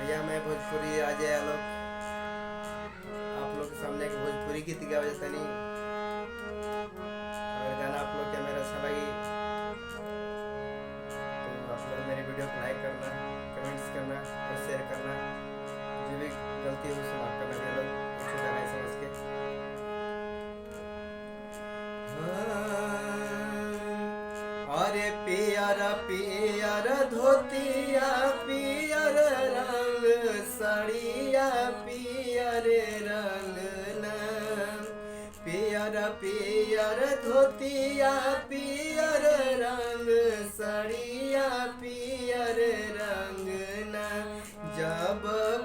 भैया मैं भोजपुरी अजय आलोक आप लोग के सामने एक भोजपुरी गीत गावे तनी। अगर गाना आप लोग के मेरा अच्छा लगी तो आप लोग मेरे वीडियो को लाइक करना, कमेंट्स करना और शेयर करना। जो भी गलती हो उसे माफ करना भैया लोग, छोटा भाई समझ के। हाँ, अरे पियर पियर धोतिया पियर रंग साड़िया पियर रंग ना, पियर पियर धोतिया पियर रंग साड़िया पियर रंग ना, जब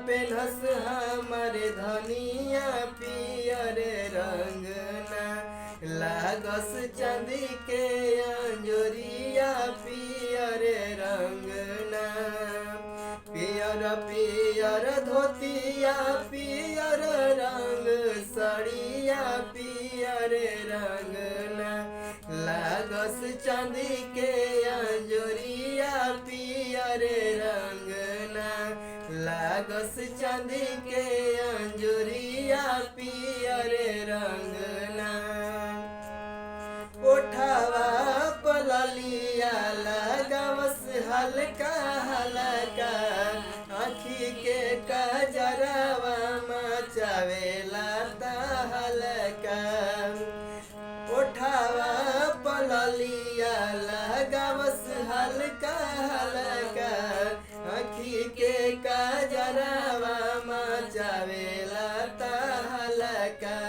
पेन्हस हमर धनिया पियर रंग ना, लागस चांदी के अंजोरिया पियर रंग ना, पियर पियर धोतिया पियर रंग साड़िया पियर रंग ना, लागस चांदी के अंजोरिया पियर रंग ना, लागस चांदी के अंजोरिया पियर रंग ना। ओठावा पललिया लगावस हल्का हल्का, आँखी के कजरवा मचावेला हल्का। ओठावा पललिया लगावस हल्का हल्का, आँखी के कजरवा मचावेला हल्का।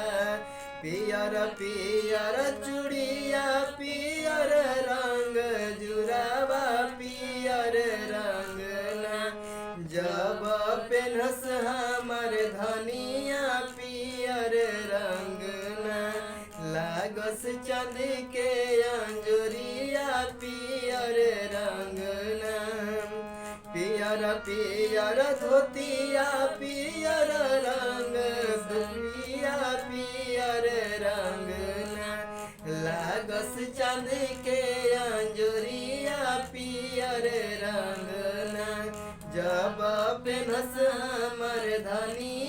पियर पियर चूड़िया पियर रंग जुरावा पियर रंग ना, जब पेन्हस हमर धनिया पियर रंग ना, लागस चांदी के अंजोरिया पियर रंग ना, पियर पियर धोतिया पियर रंग दुनिया पियर रंग ना, लागस चांदी के अंजोरिया पियर रंग ना, जब पेन्हस हमर धनिया।